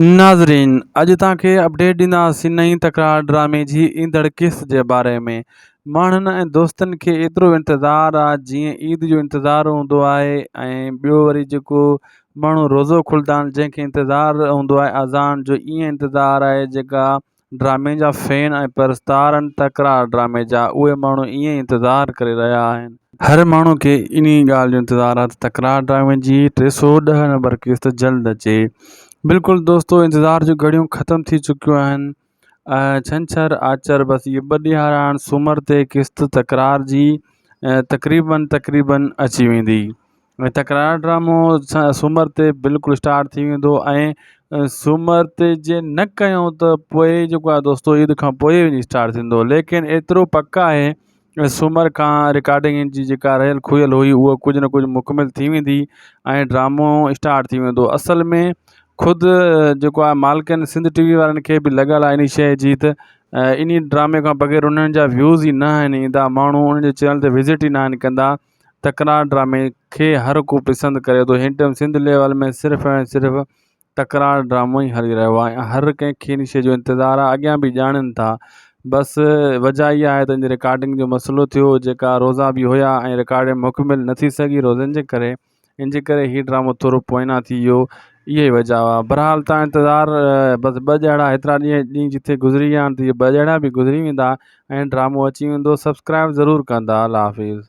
ناظرين اڄ توهان کي اپڊيٽ ڏينداسين نئين تڪرار ڊرامي جي ايندڙ قسط جي باري ۾ ماڻهن ۽ دوستن کي ايترو انتظار آ جيئن عيد جو انتظار هوندو آهي ۽ ٻيو وري جيڪو ماڻهو روزو کولدا آهن جنهن کي انتظار هوندو آهي اذان جو ائين انتظار آهي جيڪا ڊرامي جا فين ۽ پرستار آهن تڪرار ڊرامي جا اهي ماڻهو ائين ئي انتظار ڪري رهيا آهن. هر ماڻهو کي انهي ڳالهه جو انتظار آهي ته تڪرار ڊرامي جي 310 نمبر قسط جلد اچي. بلڪل دوستو انتظار جون گهڙيون ختم ٿي چڪيون آهن ڇنڇر آچر بس اهي ٻه ڏينهن آهن سومر تي قسط تڪرار جي تقريبن تقريبن اچي ويندي. ۽ تڪرار ڊرامو سومر تي بلڪل اسٽارٽ ٿي ويندو ۽ سومر تي جي نه ڪيو ته پوء جيڪو آهي دوستو عيد کان پوء وڃي اسٽارٽ ٿيندو ليڪن ايترو پڪ آهي سومر کان رڪارڊنگ جي جيڪا رهيل کهيل هئي اها ڪجهه نه ڪجهه مڪمل ٿي ويندي ۽ ڊرامو اسٽارٽ ٿي ويندو اصل ۾ خود جيڪو آهي مالڪن سنڌ ٽي وي وارن کي به لڳل آهي ان شيء جي ته ان ڊرامي کان بغير انهن جا ويوز ئي نه آهن ايندا ماڻهو انهن جي چينل تي وزٽ ئي نه آهن ڪندا تڪرار ڊرامي کي هر ڪو پسند ڪري ٿو هن ٽائيم سنڌ ليول ۾ صرف ۽ صرف تڪرار ڊرامو ئي هلي رهيو آهي ۽ هر ڪنهن کي ان شي جو انتظار آهي اڳيان به ڄاڻن ٿا بس وجه اها آهي ته ان جي رڪارڊنگ جو مسئلو ٿيو جيڪا روزا به هيا ۽ رڪارڊنگ مڪمل نه ٿي سگهي روزن جي ڪري ان جي ڪري هي ڊرامو ٿورو پوئنا ٿي ويو اها ئي وجه آهي بهرحال تان انتظار بس ٻه ڏهاڙا هيترا ڏينهن ڏينهن جتي گذري ويا آهن ته اهي ٻه ڏهاڙا به گذري ويندا ۽ ڊرامو اچي ويندو سبسڪرائب ضرور ڪندا الله حافظ.